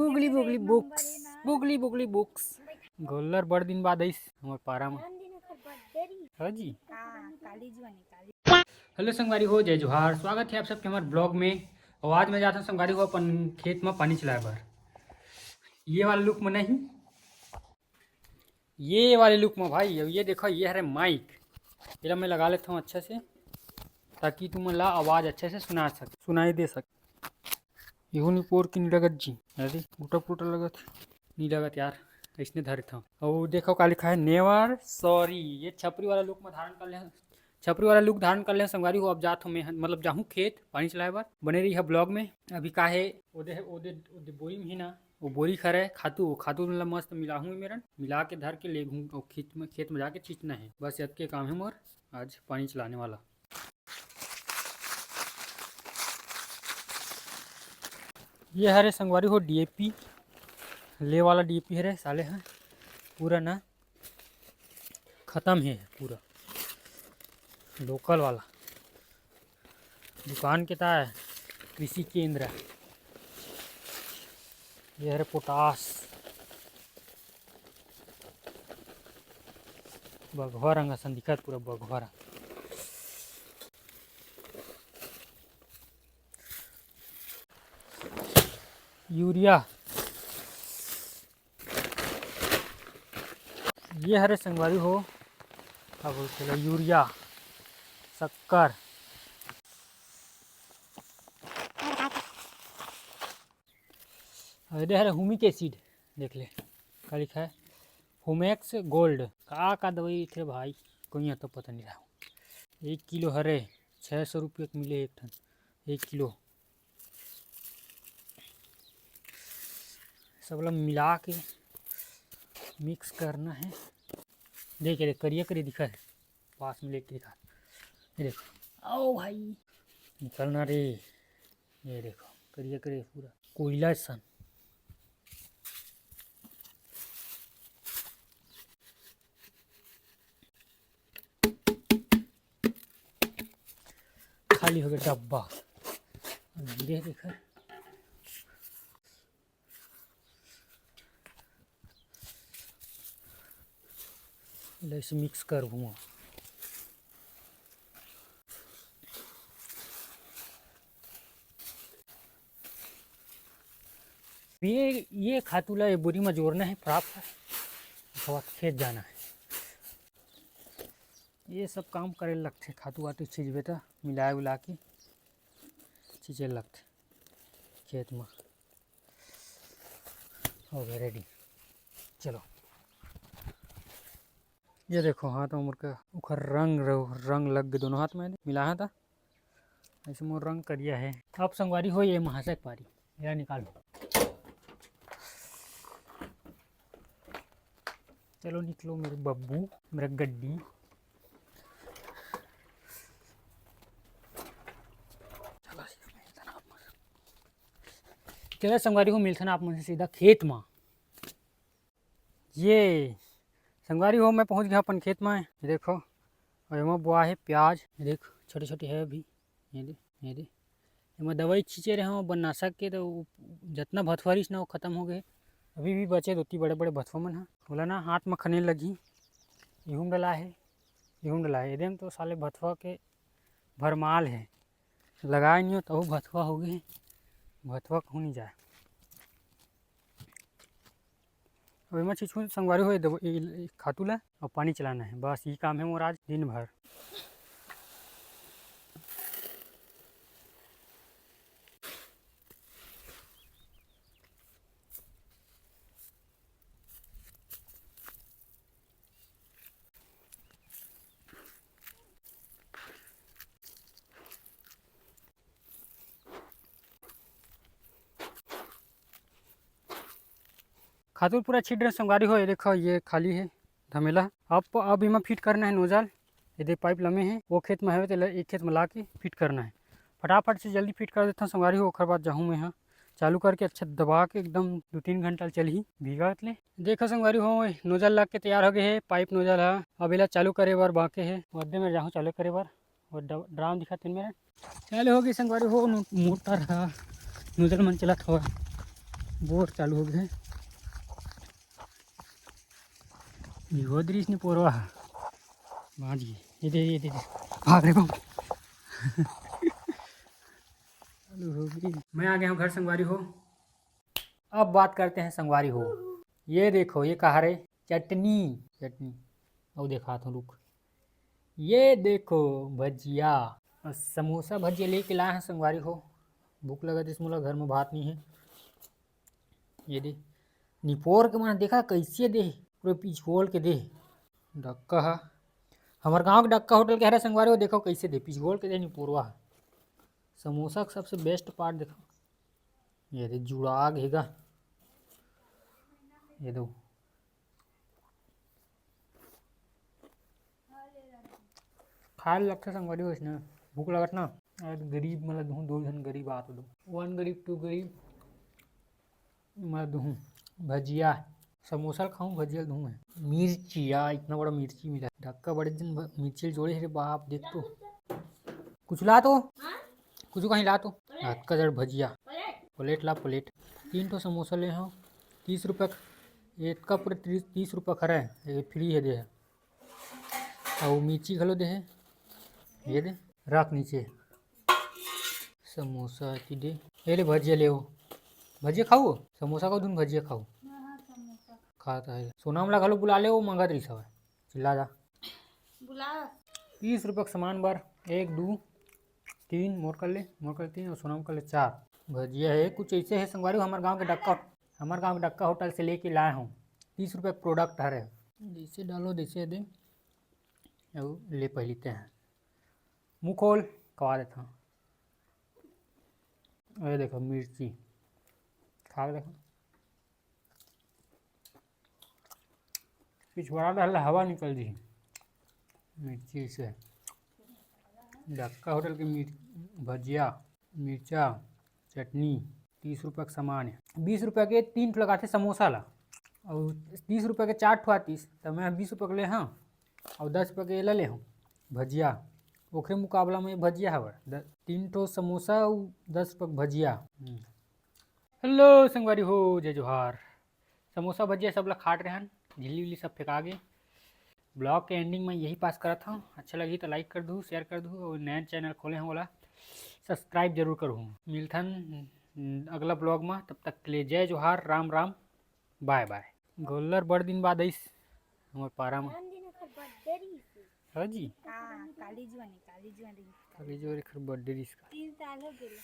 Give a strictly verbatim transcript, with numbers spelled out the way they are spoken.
बुगली बुगली books, बुगली बुगली books. गोल्लर बड़ दिन बाद आइस हमर पारा म। हाँ जी। हेलो संगवारी हो, जय जोहार, स्वागत है आप सबके हमारे ब्लॉग में। और आज मैं जाता हूँ संगवारी हो अपन खेत में पानी चलाए बर। ये वाला लुक में नहीं, ये वाले लुक में भाई। अब ये देखो, ये हरे माइक, एला मैं लगा लेता हूँ अच्छा से, ताकि तुमन ला आवाज़ अच्छे से सुना सक सुनाई दे सक। इहू निपोर के नी लगत जी, अरे टूटा फूटा लगत, नी लगत यार, इसने धरे था। और देखो का लिखा है, नेवर सॉरी। ये छपरी वाला लुक में धारण कर ले, छपरी वाला लुक धारण कर ले संगवारी हो। अब जात हूँ मैं, मतलब जाहूँ खेत पानी चलाए बर। बने रही है ब्लॉग में। अभी का है, ओदे ओदे ओदे बोरी में ही ना, वो बोरी खरे खातू, वो खातू ला मस्त मिलाहूँ मेरन, मिला के धर के लेगहूँ और खेत में, खेत में जाके छींचना है। बस इतके काम है मोर आज पानी चलाने वाला। ये हरे संगवारी हो डीएपी, ले वाला डीएपी हरे साले ह, पूरा ना खत्म है पूरा, लोकल वाला। दुकान के ता कृषि केंद्र। ये हरे पोटास, बघवा रंग असन दिखत, पूरा बघवा रंग। यूरिया, ये हरे संगवारी हो, का बोलथे ला, यूरिया, शक्कर। अरे हरे हुमिक एसिड, देख ले का लिखा है, हुमैक्स गोल्ड। का का दवाई थे भाई, कोई तो पता नहीं रहा। एक किलो हरे छः सौ रुपये के मिले एक ठन, एक किलो। सब ला मिला के मिक्स करना है। देख, ये देख, करिया करिया दिखा है, पास में लेके दिखा। ये देखो, आओ भाई, निकलना रे। ये देखो, करिया करिया पूरा कोयला सन। खाली हो गया डब्बा। अब धीरे देखा, ले इसे मिक्स करबो। ये, ये खातू ला ये बोरी में जोड़ना है, फटाफट खेत जाना है। ये सब काम करे लगथे, खातू वातू छींचबे त मिलाए उला के छींचे लगथे खेत में। हो गया रेडी, चलो। ये देखो हाथ में मोर के ओखर रंग रंग लग गए दोनों हाथ में, मिला है था। ऐसे मोर रंग करिया है। अब संगवारी हो ये महाशय पारी, मेरा निकालो। चलो निकलो मेरे बब्बू, मेरा गड्डी। चलो संगवारी हो, मिलथन आप मन से सीधा खेत में। ये संगवारी हो, मैं पहुंच गया अपन खेत में। ये देखो, और एमा बोआ है प्याज। ये देख, छोटे छोटे है अभी। ये दे, ये दे, एमा दवाई छींचे रहे हो बननाशक के, तो वो जतना भथुआ रहिस ना, वो खत्म हो गए। अभी भी बचे दो तीन बड़े बड़े भथुआ मन ह, ओला ना हाथ में खने लगी। इहूम डला है, इहूम डला है। एदे में तो साले भथुआ के भरमाल है, लगाए नहीं हो तो भथुआ हो गए, भथुआ कहूँ नहीं जाए। अब एमा छीछू संगवारी हो, ये दव-, ये, ये खातू ला और पानी चलाना है, बस ये काम है मोर आज दिन भर। खातू पूरा छिट रहे संगवारी हो, ये देखो ये खाली है धमेला। अब, अब एमा फिट करना है नोजल। ये दे पाइप लमे है, वो खेत में हवे तेला एक खेत में ला के फिट करना है। फटाफट से जल्दी फिट कर देता हूँ संगवारी हो, ओखर बाद जाहूँ मैं यहाँ चालू करके अच्छा दबा के एकदम दो तीन घंटा चलही भीगा ले। देखो संगवारी हो, नोजल लग के तैयार हो गए है, पाइप नोजल है। अब एला चालू करे बर बाकी है, वद्दे में जाहूँ चालू करे बर। वो ड-, ड्राम दिखा तीन मेरा चालू हो गई संगवारी हो, नो-, मोटर है, नोजल मन चलत हवा। बोर चालू हो गए। ये वो दृश्य निपोरवा है। बाँच गई। ये दे, ये दे, दे। भाग रे बाबू। चालू हो गई। मैं आ गया हूँ घर संगवारी हो। अब बात करते हैं संगवारी हो। ये देखो, ये कहा रे, चटनी, चटनी। और दिखाता हूँ, रुक। ये देखो भजिया, समोसा भजिया लेके लाए हैं संगवारी हो। भूख लगत हे मोला, घर में भात नहीं है। ये दे, निपोर के मन देखा कैसे दे, पूरे पिछोल के दे। डक्का हा, हमर गांव के डक्का होटल के हरे संगवारी हो, देखो कैसे दे, पिछोल के दे निपोरवा। समोसा के सबसे best part देखो, ये दे जुड़ा घेगा, ये दो। खाए ल लगथे संगवारी हो, इसने भूख लगत ना। अरे गरीब मन ल दूहूँ, दो झन गरीब आत दो, one गरीब, two गरीब, मैं दूहूँ भजिया, समोसा ल खाऊँ, भजिया ल दूहूँ मैं। मिर्ची यार, इतना बड़ा मिर्ची मिला, डक्का बड़े दिन भ-, मिर्ची ल जोड़े हे रे बाप, देख तो। कुछ ला तो, कुछ कहीं ला तो। अतका जड़ भजिया, plate ला plate। तीन ठो समोसा ले हव, तीस रुपये क-, एतका पूरे तीस, तीस रुपये क हरय, ये free हे दे हे। अउ मिर्ची घलो दे हे, ये दे, रख नीचे। समोसा एती दे, ये ले भजिया ले हो। भजिया खाऊ, समोसा खाऊ, धुन भजिया खाऊ। खाता है। सोनम ला घलो बुला ले, वो मंगत रहिस हवय। चिल्ला जा। बुला। तीस रुपये के सामान बर, एक, दू, तीन, मोर कर ले, मोर कर ले तीन, और सोनम कर ले चार। भजिया है, कुछ ऐसे है संगवारी, हमर गांव के डक्का, हमर गांव के डक्का होटल से लेके लाए हूँ। तीस रुपये के product हरे, जैसे डालो, जैसे दे, अउ ले पहली ते हैं। मुँह खोल, खवा देता हूँ। ये देखो मिर्ची, खा के देखो। पिछवाड़ा डाल हवा निकल दी मिर्ची से। डक्का होटल के मिर-, भजिया, मिर्चा, चटनी, तीस रुपये के सामान है। बीस रुपये के तीन ठो लगाथे समोसा ला, और तीस रुपये के चार ठो आतिस, तो मैं बीस रुपये के ले हाँ, और दस रुपये के एला ले हूँ भजिया। ओखरे मुकाबला में भजिया हवय, द-, तीन ठो समोसा और दस रुपये के भजिया। हम्म। हेलो संगवारी हो, जय जोहार। समोसा भजिया सब ला खाट रेहन, झिल्ली उल्ली सब फेंका गे। Vlog के ending में यही पास करत हूँ। अच्छा लगी तो like कर दू, share कर दू, और नया channel खोले हैं वाला subscribe जरूर करू। मिलथन अगला vlog में, तब तक के लिए जय जोहार, राम राम, bye bye। गोल्लर बड़ दिन बाद आइस हमर पारा में। राम दिन ओकर birthday रहिस। हाँ जी। हाँ, काली जुआनी, काली जुआनी। काली जुआनी एकर birthday रहिस का। तीन साल हो गेल।